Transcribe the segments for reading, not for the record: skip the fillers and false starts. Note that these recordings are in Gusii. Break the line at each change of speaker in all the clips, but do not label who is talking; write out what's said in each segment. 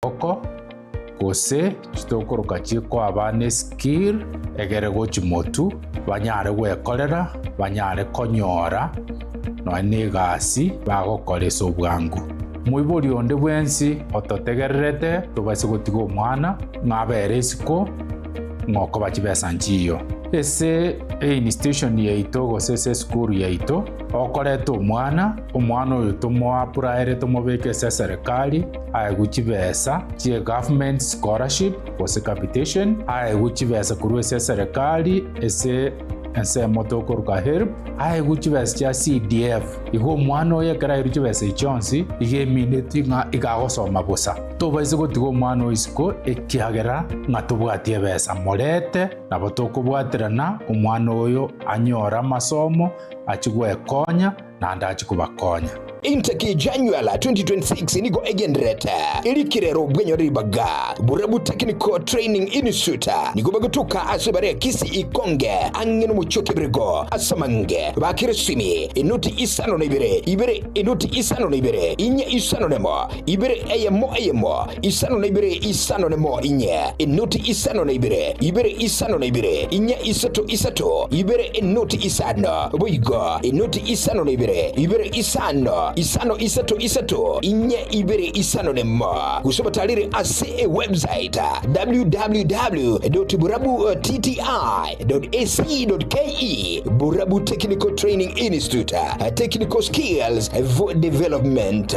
Oko, gose chitokoroka chikoa abana eskill egere gochi motu banyare gwekorera, banyare konyora nonya na egasi bagokora ase obwango. Moibori onde bwensi ototegererete tobaise gotiga omwana ng'a abere isiko ng'a okoba chibesa nchiyo. Ase einstitution yaito gose ase esukuru yaito, okoreta omwana, omwana oyo tomoapplyere tomobeke ase eserekari, aegwe chibesa chie government scholarship gose capitation, aegwe chibesa korwa ase eserekari ase ensemo tokoroka HELB, aegwe chibesa chia CDF. Igo omwana oyo ekero airwe chibesa echi chionsi, iga emineti ng'a iga agosoma bosa. Tobaisa gotiga omwana oyo isiko ekiagera ng'a tobwati ebesa. Morete nabo tokobwaterana omwana oyo anyore amasomo, achie gwekonya, naende achie kobakonya.
Intake January 2026 nigo egendererete erikire bwenyore ribaga Burabu Technical Training Institute nigo bagotoka ase bare Kisii Ikonge ang'e nomochie o Kebirigo ase amange bakire esimi enoti isano na ibere ibere enoti isano na ibere inye isano nemo ibere eyemo eyemo isano na ibere isano nemo inye enoti isano na ibere ibere isano na ibere inye isato isato ibere enoti isano boigo enoti isano na ibere ibere isano isano isato isato inye ibere isano nemo gose obatarere ase ewebsite www.burabuttti.ac.ke Burabu Technical Training Institute Technical Skills for Development.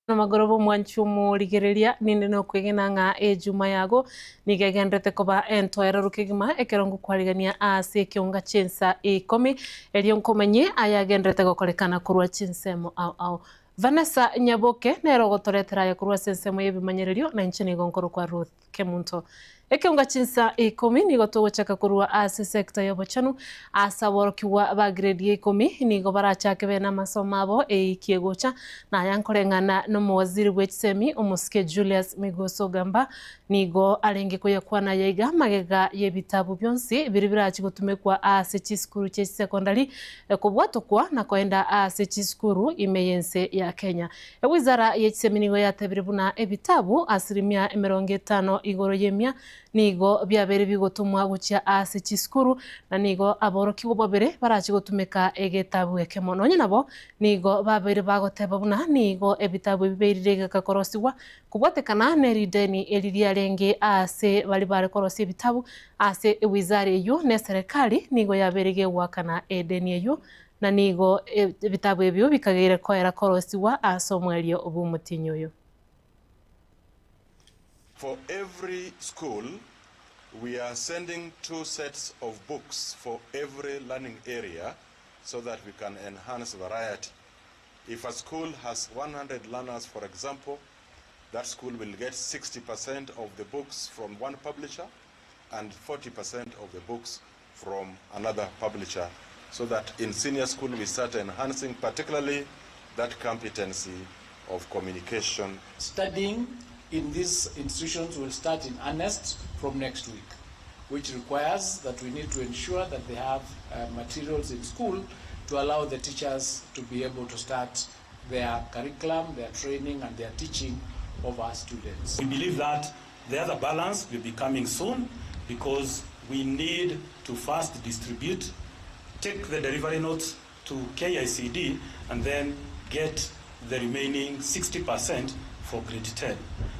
Namagoro b'omwanchi omorigereria, ninde nokwegena ng'a ejuma yago nigo egenderete koba entoereru kegima ekero ngokwarigania ase ekeonga chi'ensa ikomi, erio nkomanyie ayagenderete gokorekana korwa chinsemo ao ao. Vanessa Nyaboke nere ogotoretera aya korwa ase ensemo y'ebimanyererio, na inche nigo nkorokwa Ruth Kemunto. Ekeunga chinsa ikomi nigo togochaka korwa ase sector y'obochenu ase aborokigwa ba grade ya ikomi nigo barachake bene amasomo abo eiki egocha na aya nkoreng'ana nomowaziri bwechisemi omosike Julius Migos Ogamba nigo arenge koyakwana ayaiga magega yebitabu bionsi biria birachi gotumekwa ase chisukuru chie chisecondary kobwatokwa na koenda ase chisukuru ime yense ya Kenya. Ewizara ye chisemi nigo yatebire buna ebitabu asilimia emerongo etano igoro y'emia nigo biabeire bigotomwa gochia ase chisukuru, na nigo aborokigwa babere barache gotumeka egetabu ekemo. Nonya nabo, nigo babeire bagoteba buna nigo ebitabu ebi biairire egeka korosigwa kobwatekana ne rideni eri riarenge aase baria bare korosia ebitabu ase ewizara eyio, na eserekari nigo yabeire gegoakana edeni eyio Na nigo ebitabu ebio bikageire koera korosigwa ase omoerio bw'omotienyi oyo.
For every school, we are sending two sets of books for every learning area so that we can enhance variety. If a school has 100 learners, for example, that school will get 60% of the books from one publisher and 40% of the books from another publisher so that in senior school we start enhancing particularly that competency of communication.
Studying in these institutions will start in earnest from next week, which requires that we need to ensure that they have uh, materials in school to allow the teachers to be able to start their curriculum, their training, and their teaching of our students.
We believe that the other balance will be coming soon because we need to first distribute, take the delivery notes to KICD, and then get the remaining 60% for grade 10.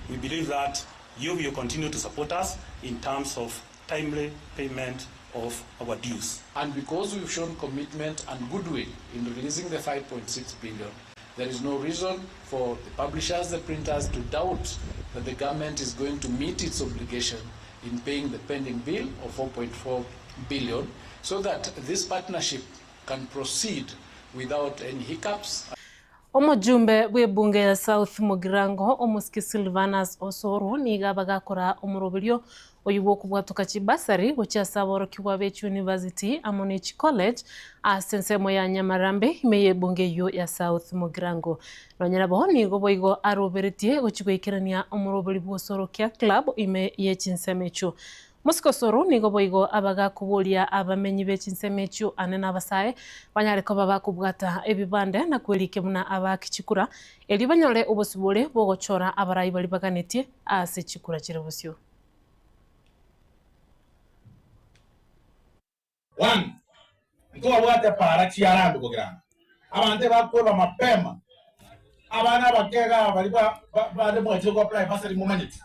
We believe that you will continue to support us in terms of timely payment of our dues.
And because we've shown commitment and goodwill in releasing the 5.6 billion, there is no reason for the publishers, the printers to doubt that the government is going to meet its obligation in paying the pending bill of 4.4 billion so that this partnership can proceed without any hiccups.
Omojumbe bw'ebunge ya South Mugirango, Omosike Silvanus Osoro nigo abagakora omoroberio oyio bw'okobwatoka chibasari gochia ase aborokigwa be chiuniversity amo ne chicollege ase ensemo ya Nyamarambe ime y'ebunge eyio ya South Mugirango. Nonya nabo nigo boigo aroberetie gochia goikerania omoroberi bw'Osoro Care Club ime ye chinsemo echio. Mosike Osoro nigo boigo abagakoboria abamenyi be chinsemo echio ane nabasae banyare koba bakobwata ebibande na kwerikia buna abaaki chikura, erio banyore obosibore bw'ogochora abarai baria baganetie ase chikura chire bosio.
One, ntwabwate para chiarambe kogera ng'a abanto ebakweba mapema, abana abake iga baria ba ba bande mwachire go apply bursary momanyeti.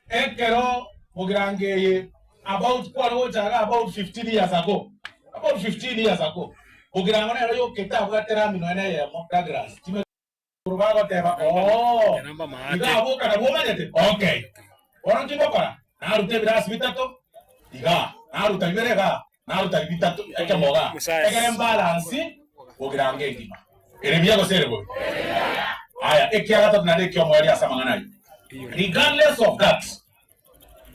Ekero bogirango eye about kware gocha iga about 15 years ago, about 15 years ago, bogirango nero yoka etabwate rami nonya na eyemo Douglas. Igoro bagoteba, Oo, iga aboka nabwo omanyete? Okay. Bono nki ngokora? Naruta ebirasi bitato igaa, naruta bibere igaa, naruta bitato ekemo igaa, egere mbalansi bogirango engima. Ere buya gose ere bobe? Aya, ekia gatato naende eki'omoerio ase amang'ana ayio. Regardless of that,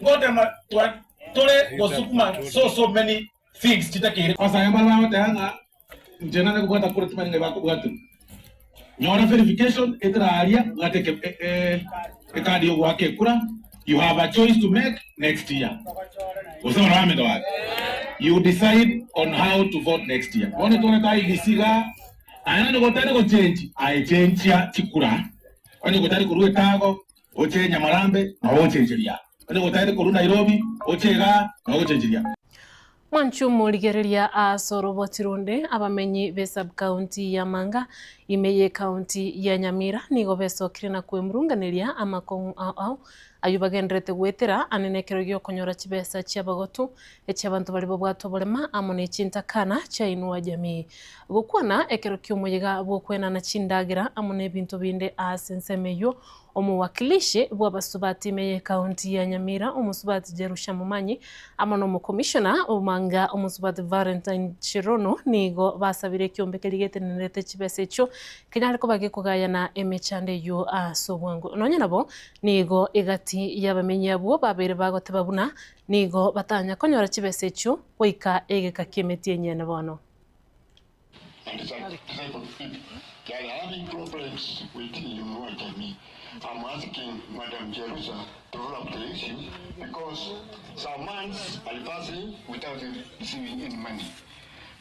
ngotema twa tore gosukuma so so many things chitakeire. Ase aya mbare bagoteba ng'a Inche nare kobwata kure timanyeti ng'ai bakobwaterwa. Nyora verification etera aria bwate ekadi yogoaka ekura you have a choice to make next year. Gose orame gaki. You decide on how to vote next year. Bono twarete IEBC igaa aye onye gotari gochenchi aye chenchia chikura onye gotari korwa etago oche Nyamarambe nabo ogochencheria onye gotari korwa Nairobi oche igaa nabo ogochencheria.
Mwanche omorigereria ase oroboti ronde, abamenyi be sub-county ya Manga ime ye county ya Nyamira nigo besokire na kwemurunganeria amakong'u ao ao ayio bagendererete goetera ane nekero giokonyora chibesa chiabagotu, echiabanto baria babwate oborema amo ne chintakana chiainua jamii. Gokwana ekero kiomoyega bwokwenana chindagera amo nebinto binde ase ensemo eyio Omowakilishi bw'abasubati ime y'Ekaunti ya Nyamira, Omosubati Jerusha Momanyi, amo n'Omokomishona Omanga Omosubati Valentine Cherono nigo basabire ekiombe keria getenenerete chibesa echio kenyare koba gekogayana emechando eyio ase obwango. Nonya nabo, nigo egati y'abamenyi abwo babeire bagoteba buna nigo batanya konyora chibesa echio goika egeka ki'emetienyi enyene bono.
And the type of people that are having problems with Inua Jamii. I'm asking Madam Jerusa to roll up the issue because some months are passing without receiving any money.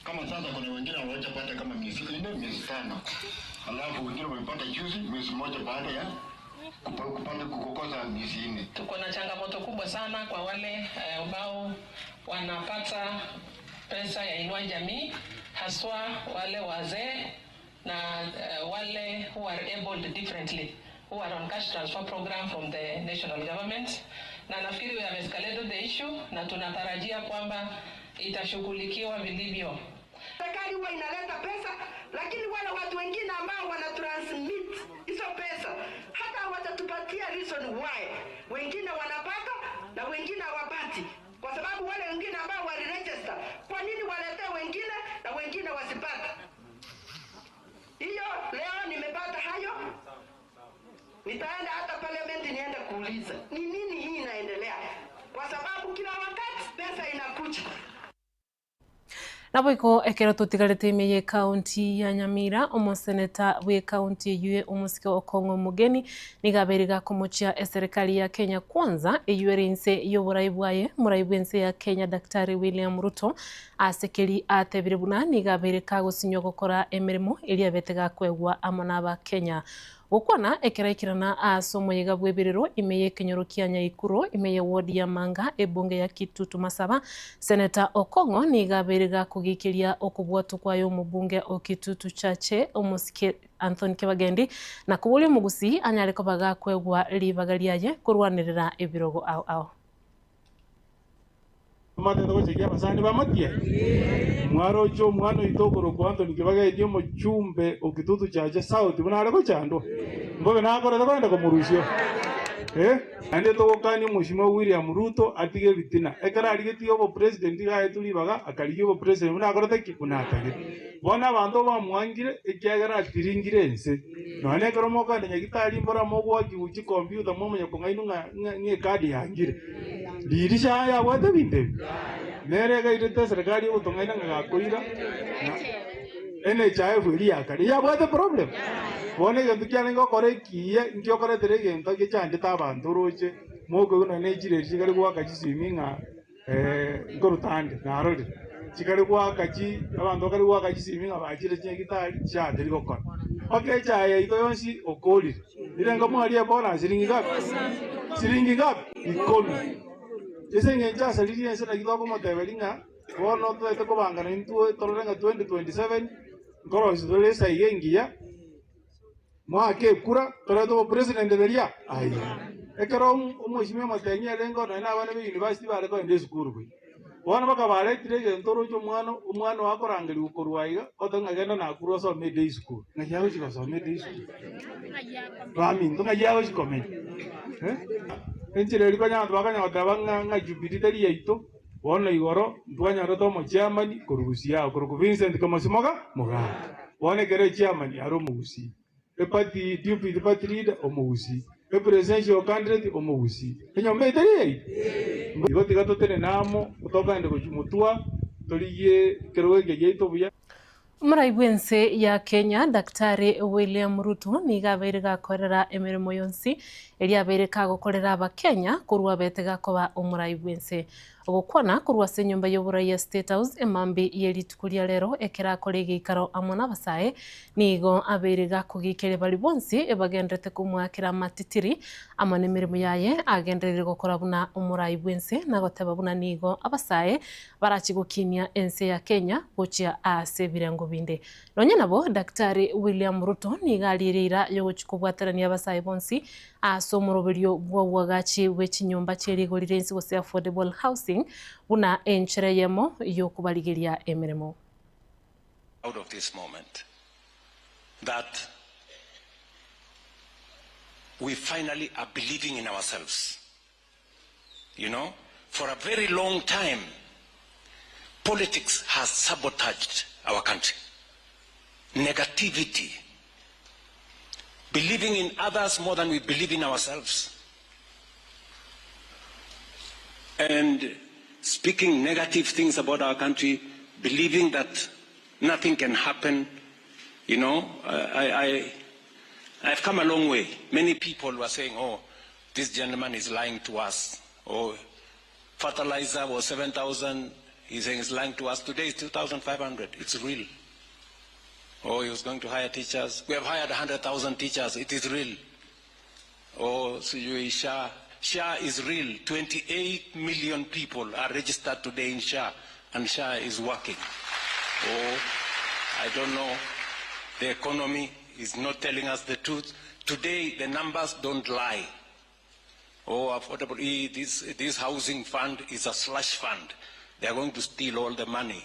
Kama sasa kuna wengine hawajapata kama miezi nne, miezi tano, alafu wengine wamepata juzi mwezi mmoja baada ya kupata kukosa miezi nne.
Tuko na changamoto kubwa sana kwa wale ambao wanapata pesa ya Inua Jamii, haswa wale wazee na wale who are abled differently who are on cash transfer program from the national government, na nafikiri we have escalated the issue na tunatarajia kwamba itashughulikiwa vilivyo.
Serikali huwa inaleta pesa, lakini wale watu wengine ambao wana transmit hizo pesa hata hawatatupatia reason why wengine wanapata na wengine hawapati, kwa sababu wale wengine ambao waliregister, kwa nini waletee wengine na wengine wasipate? Hiyo leo nimepata hayo, nitaenda hata parliament niende kuuliza ni nini hii inaendelea, kwa sababu kila wakati pesa inakuja.
Naboigo ekero totigarete ime y'Ekaunti ya Nyamira, omoseneta bw'Ekaunti eyio omosike Okong'o Omogeni nigo abeire gakomochia eserekari ya Kenya Kwanza eyio ere inse y'oborai bwaye morai bw'ense ya Kenya Daktari William Ruto ase keri atebire buna nigo abeire kagosinywa gokora emeremo eria abete gakoegwa amo n'Abakenya. Gokwana ekero aikerana ase omoyega bw'ebirero ime y'ekenyoro kia Nyaikuro ime ye ward ya Manga ebunge ya Kitutu Masaba, Seneta Okong'o nigo abeire gakogikeria okobwatwa kwaye omobunge o Kitutu Chache omosike Anthony Kibagendi na koboria omogusii anyare koba gakoegwa ribaga riaye korwanerera ebirogo ao ao.
Amatete gochekia abasani bamotie? Mwaroche omwana oito okorokwa Anthony Kibageti omochumbe o Kitutu Chache South buna are gochandwa? Mbobe nakorete kogenda komorusia? Eh? Naende togokania omweshimiwa William Ruto atige ebitina. Ekero arigetie obopresident iga aetwe ribaga akarigia obopresident buna akorete ki? Buna atagete. Bono abanto bamwangire ekiagera atiringire ense. Nonya nekero mokoenda nyagitari mbora mogoakigwa chikompiuta mwamanya kong'ainwa ng'a ng'a ekadi yangire. Ririsha yabwate ebinto ebi? Nere egairete eserekari egotong'aina ng'a gakoira ng'a NHIF eria ya kare yabwate problem. Bono egento kiarenge gokora ekiya inki okoretera egento gechandete abanto oroche mokoigwa nonya ne chireri chikare goaka chisimi ng'a nkoruta ande narorire chikare goaka chi abanto bakare goaka chisimi ng'a bachire chinyagitari chiateri gokora. Mpaka echae yaito yonsi okorire. Erenga mwaria ebonus siringi ngapi? Siringi ngapi? Ikomi. Ase eng'encho asaririe ense naki tokomoteberia ng'a bono toete kobangana intwe torore ng'a 2027 nkorosia tore esaiga engiya. Moake ekura, torete obopresident beria? Aye. Ekero omweshimiwa Matiang'i arenge oo nonya na abana be university bare kogenda esukuru buya. Bono bakabaretire egento oroche omwana omwana oo akorangerigwa korwa aiga otoke ng'a genda Nakuru osome eday school. Ng'ai agochi gosoma eday school? Baminto ng'ai agochi komenya? Eh? Enchera eria konya abanto bakanya goteba ng'a ng'a Jubilee teri yaito, bono igoro ntwanyorete omochairman korwa Gusii aa okorokwa Vincent Kamosi Moga Mogaka. Bono ekero echairman are omogusii, eparty deputy party leader omogusii, epresidential candidate omogusii, enyomba eye teri yaito? Igo tiga totenene amo tokogenda gochia motwa torigie ekerogo eke giaito buya.
Omorai bw'ense ya Kenya, Daktari William Ruto nigo abeire gakorera emeremo yonsi eria abeire kagokorera abakenya korwa abete gakoba omorai bw'ense. Ogokwana korwa ase enyomba y'oborai ya State House emambi ye rituko ria rero ekero akore egeikaro amo n'abasae nigo abeire gakogikeria baria bonsi bagenderete komoakera amatitiri amo nemeremo yaye agendererire gokora buna omorai bw'ense na goteba buna nigo abasae barache gokinia ense ya Kenya gochia ase ebirengo binde. Nonya nabo, Daktari William Ruto nigo ariire eira yogochia kobwaterania abasae bonsi ase omoroberio bw'oboagachi bwe chinyomba chie rigori ri'ense gose affordable housing buna enchera eyemo y'okobarigeria emeremo.
Out of this moment that we finally are believing in ourselves. You know, for a very long time, politics has sabotaged our country. Negativity, believing in others more than we believe in ourselves, and speaking negative things about our country, believing that nothing can happen. You know, I, I, I've come a long way. Many people were saying, oh, this gentleman is lying to us. Oh, fertilizer was 7,000. He's saying he's lying to us. Today it's 2,500. It's real. Oh, he was going to hire teachers. We have hired 100,000 teachers. It is real. Oh, sijui SHA. SHA is real. 28 million people are registered today in SHA, and SHA is working. Oh, I don't know. The economy is not telling us the truth. Today, the numbers don't lie. Oh, affordable, eh, this, this housing fund is a slush fund. They are going to steal all the money.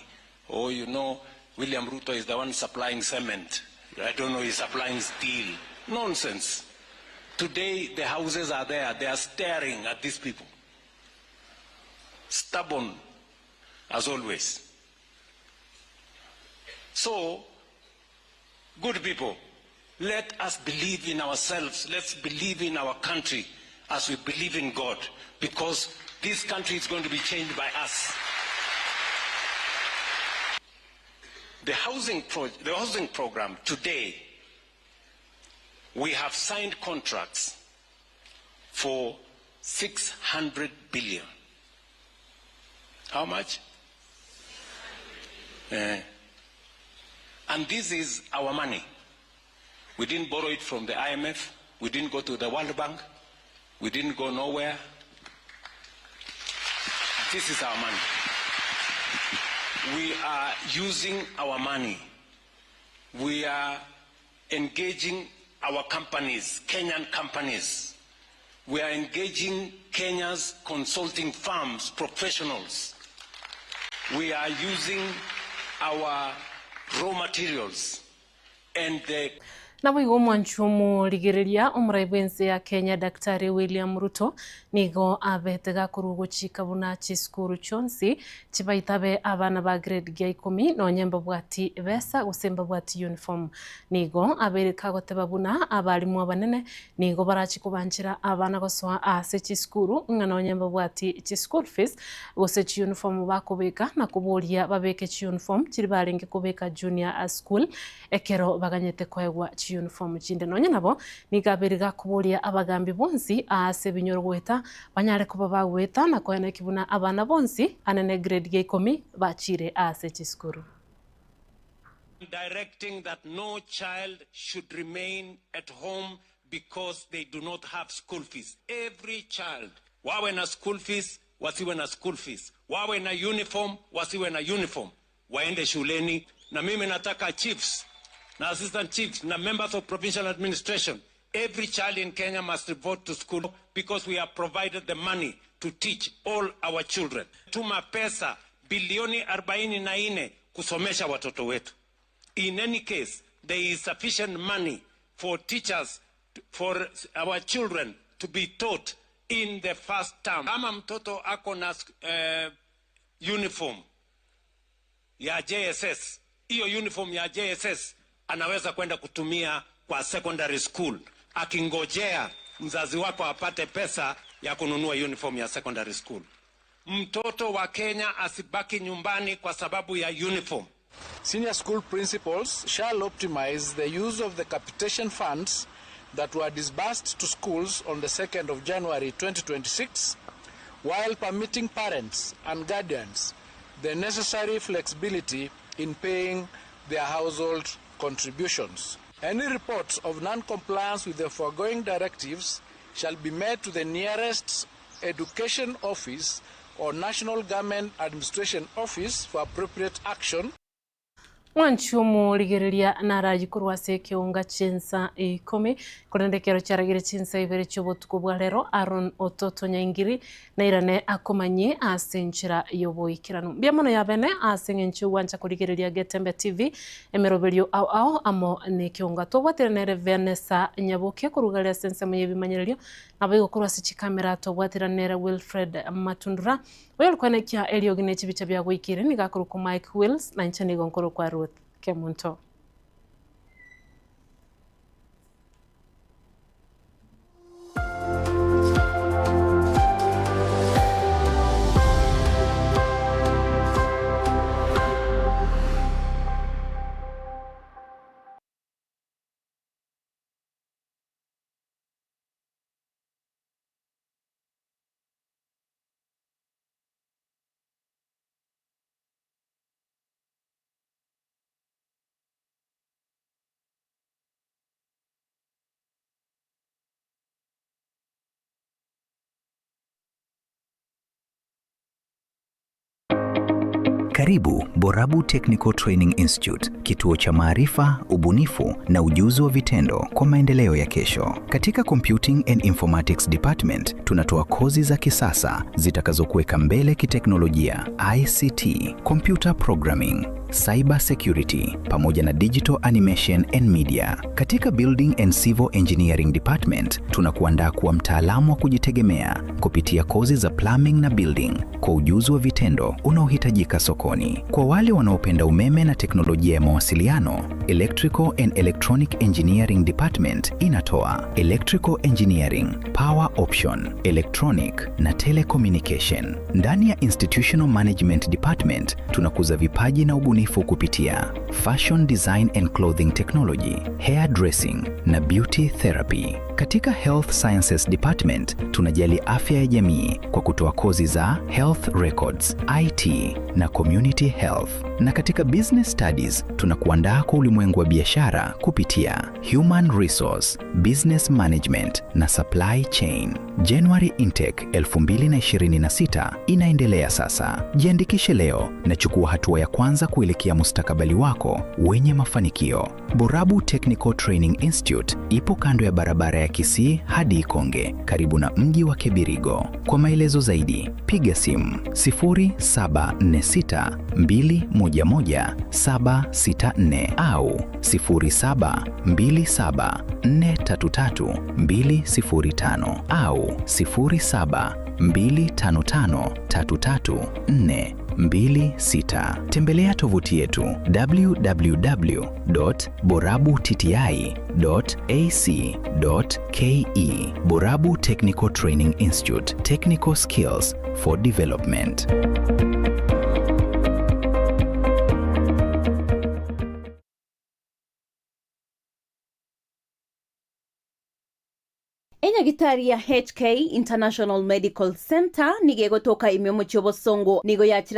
Oh, you know, William Ruto is the one supplying cement. I don't know, he's supplying steel. Nonsense. Today, the houses are there. They are staring at these people. Stubborn, as always. So, good people, let us believe in ourselves. Let's believe in our country as we believe in God, because this country is going to be changed by us. The housing, pro- the housing program today, we have signed contracts for 600 billion. How much? Eh. And this is our money. We didn't borrow it from the IMF, we didn't go to the World Bank, we didn't go nowhere. This is our money. We are using our money. We are engaging our companies, Kenyan companies. We are engaging Kenya's consulting firms, professionals. We are using our raw materials and the
Naboigo omwanchi omorigereria omorai bw'ense ya Kenya Daktari William Ruto nigo abete gakorwa ogochika buna chisukuru chionsi chibaitabe abana ba grade gia ikomi nonye mbabwati besa gose mbabwati uniform. Nigo abeire kagoteba buna abalimu abanene nigo barachi kobanchera abana gosoa ase chisukuru ng'a nonye mbabwati chischool fees gose chiuniform bakobeka na koboria babeke chiuniform chiria barenge kobeka junior school Ekero baganyete koegwa chiyunifomu chinde. Nonya nabo, nigo abeire gakoboria abagambi bonsi aase ebinyoro goeta, banyare koba bagoeta na koeneki buna abana bonsi anene grade ya ikomi bachiire aase chisukuru.
Directing that no child should remain at home because they do not have school fees. Every child, wawe na school fees, wasiwe na school fees, wawe na uniform, wasiwe na uniform, waende shuleni. Na mimi nataka chiefs na assistant chiefs na members of provincial administration, every child in Kenya must report to school because we have provided the money to teach all our children. Tuma pesa bilioni 44 kusomesha watoto wetu. In any case, there is sufficient money for teachers, for our children to be taught in the first term. Kama mtoto ako na uniform ya JSS, hiyo uniform ya JSS anaweza kwenda kutumia kwa secondary school, akingojea mzazi wako apate pesa ya kununua uniform ya secondary school. Mtoto wa Kenya asibaki nyumbani kwa sababu ya uniform.
Senior school principals shall optimize the use of the capitation funds that were disbursed to schools on the 2nd of January 2026, while permitting parents and guardians the necessary flexibility in paying their household contributions. Any reports of non-compliance with the foregoing directives shall be made to the nearest education office or National Government Administration Office for appropriate action.
Mwanchi omorigereria narayie korwa ase ekeonga chi'ensa ikomi, korende ekero chiaragire chinsa ibere chi'obotuko bwa rero, Aaron Ototo Nyaingiri nairane akomanyie ase enchera y'oboikeranu. Mbuya mono yabene ase eng'encho y'ogwancha korigereria Getembe TV, emeroberio ao ao amo nekeonga. Tobwatire nere Vanessa Nyaboke korwa gare ase ensemo y'ebimanyererio, naboigo korwa ase chikamera tobwatire nere Wilfred Matundura. Oyo orikwenekia eriogi ne chibicha biagoikeire nigo akorokwa Mike Wills, na inche nigo nkorokwa Ruth Kemunto.
Karibu Borabu Technical Training Institute, kituo cha maarifa, ubunifu na ujuzi wa vitendo kwa maendeleo ya kesho. Katika Computing and Informatics Department tunatoa kozi za kisasa zitakazokuweka mbele kiteknolojia, ICT, computer programming, cyber security pamoja na digital animation and media. Katika Building and Civil Engineering Department tunakuandaa kuwa mtaalamu wa kujitegemea kupitia kozi za plumbing na building kwa ujuzi wa vitendo unaohitajika sokoni. Kwa wale wanaopenda umeme na teknolojia ya mawasiliano, Electrical and Electronic Engineering Department inatoa Electrical Engineering, Power Option, Electronic na Telecommunication. Ndani ya Institutional Management Department tunakuza vipaji na ubunifu ubunifu kupitia Fashion Design and Clothing Technology, Hair Dressing na Beauty Therapy. Katika Health Sciences Department tunajali afya ya jamii kwa kutoa kozi za Health Records, IT na Community Health. Na katika Business Studies tunakuandaa kwa ulimwengu wa biashara kupitia Human Resource, Business Management na Supply Chain. January Intake 2026 inaendelea sasa. Jiandikishe leo na chukua hatua ya kwanza kuelekea mustakabali wako wenye mafanikio. Borabu Technical Training Institute ipo kando ya barabara ya Kisii hadi Ikonge, karibu na mji wa Kebirigo. Kwa maelezo zaidi, piga simu 0746 211 764 au 0727 433 205 au 0725 533 426. Tembelea tovuti yetu www.borabutti.ac.ke. Borabu Technical Training Institute, Technical Skills for Development.
Enyagitari ya HK International Medical Center nigo egotoka ime omochie obosongo nigo yachira.